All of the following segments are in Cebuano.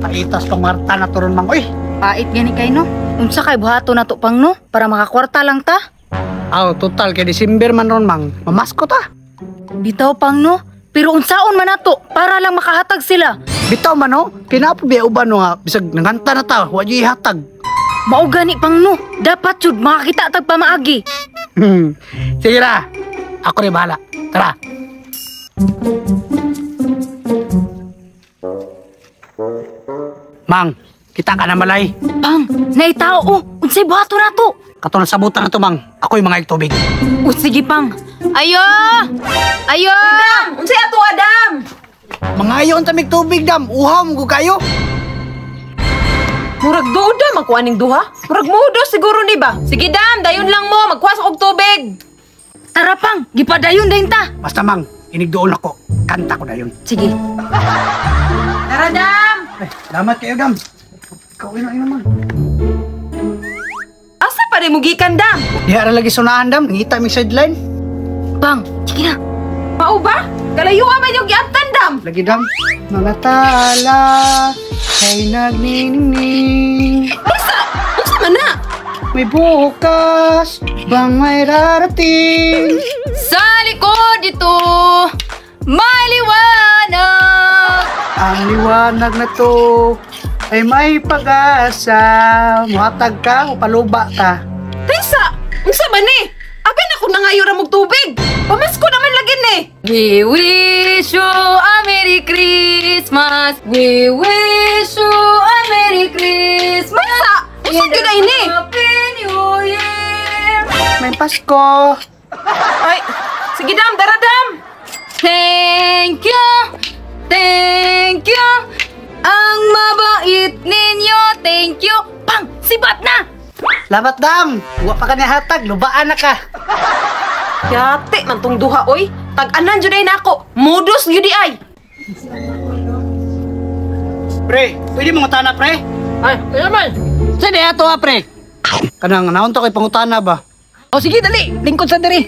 Paitas pangwarta na turon, Mang, oy. Pait gani kay, no. Unsa kay buhato na to, Pang, no? Para makakwarta lang ta. Aw, total kay December man ron, Mang. Mamasko ta. Bitaw, Pang, no. Pero unsaon man nato para lang makahatag sila. Bitaw man, no. Kinapo biya uban, no, nga. Bisag nanganta na ta, wa jud ihatag. Mao gani, Pang, no. Dapat jud makakita tag pamaagi. Sige na. Ako rin bahala. Tara. Mang, kita ka na malay. Pang, naitao oh. Unsay buhato nato? Katong sabutan na to, Mang. Ako'y mga tubig. O sige, Pang. Ayo! Ayo! Dam, unsay ato Adam? Mga ayon tamig tubig, dam. Uhaw mo ko kayo. Murag duda man ko aning duha. Murag mudo siguro ni ba? Sige dam, dayon lang mo, magkuha sa og tubig. Tara, Pang, gipadayon din ta. Basta, Mang, inigdoon ako. Kanta ko na yun. Sige. Tara dam. Ay, salamat kayo, dam. Ikaw ina ina, Mang. Asa pa rin mo gikan dam? Diha ra lagi sunahan, dam. Ngita mi sideline. Pang, sige na. Mao ba? Kalayuan man yung giabtan dam. Lagi, dam. Mga tala kay nagniningning. Unsa? Unsa man na? May bukas bang may rarating? Sa likod ito, may liwanag. Ang liwanag na to ay may pag-asa. Muhatag ka o paluba ka. Taysa, unsa man ni? Abi na ko nangayo ra mog tubig. Pamasko naman lagi ni. We wish you a Merry Christmas. We wish you a Merry Christmas. Unsa? Unsa gyud ay ni? Happy New Year. May Pasko. Ay, sige dam, dara dam. Thank you. Thank you. Ang mabait ninyo. Thank you. Pang, sibat na. Labat, dam. Wa pa ka nihatag. Lubaan na ka. Yate man tong duha oy. Tag-anan jud ay nako. Modus gyud di ay. Pre, pwede mo ngutana, pre? Ay, ano man? Saan diha to, ha, pre? Kanang naon to kay pangutana ba? O sige, dali. Lingkod sa diri.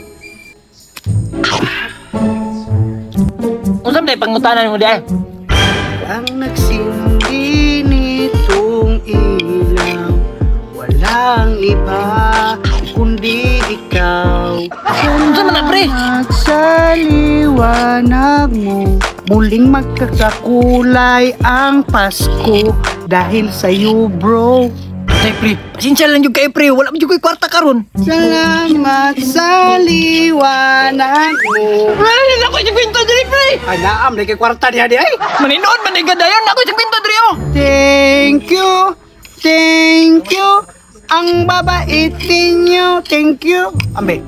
Unsa man pangutanan mo di ay? Ang nagsindi nitong ilaw, walang iba kundi ikaw. Unsa man na, pre? At sa liwanag mo, muling magkakakulay ang Pasko dahil sa'yo, bro. Tay pre, pasensya lang jud kay pre, wala man jud koy kwarta karon. Salamat sa liwanag mo. Pre, ako yung kwento diri pre. Ay, naam, kay kwarta diha di ay. Maninood man ni gadayon, ako yung kwento diri oh. Thank you, thank you. Ang babait ninyo, thank you. Ambe.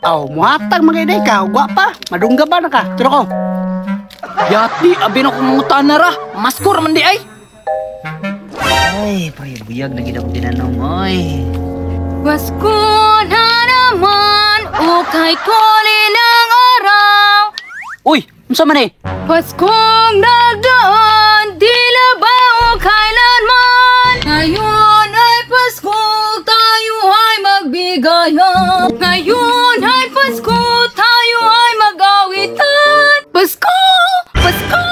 Aw, muhatag mga inay ka, gwapa. Madungga ba na ka? Tiro ko. Yati, abi na kong mangutana ra. Masko ra man di ay. Ay, pre, buyag na gid akong tinanong, oy. Pasko na naman, ukay kuli ng araw. Uy, unsa man eh? Paskong nagdaan, tila ba o kailanman? Ngayon ay Pasko, tayo ay magbigayan. Ngayon ay Pasko, tayo ay mag-awitan. Pasko, Pasko,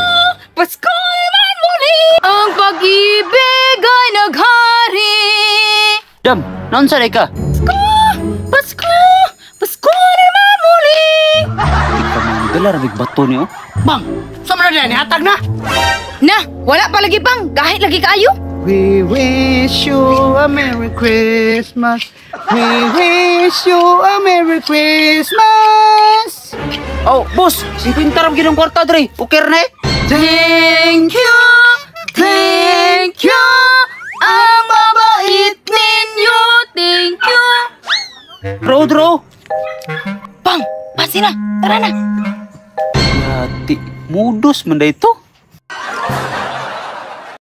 Pasko naman muli. Ang pag-ibig ay naghari. Dam, naunsa day ka? Pasko, Pasko, Pasko naman muli. Di ka man dala ra big bato niyo. Bang, sa man na hatag na. Na, wala pa lagi, Pang. Kahit lagi kaayo. We wish you a Merry Christmas. We wish you a Merry Christmas. Oh, boss, 50 ra gid ang kwarta diri. Okay ra na eh. Thank you, thank you. Ang mabait ninyo, thank you. Draw, draw. Pang, pasi na, tara na. Yati, mudos man day to.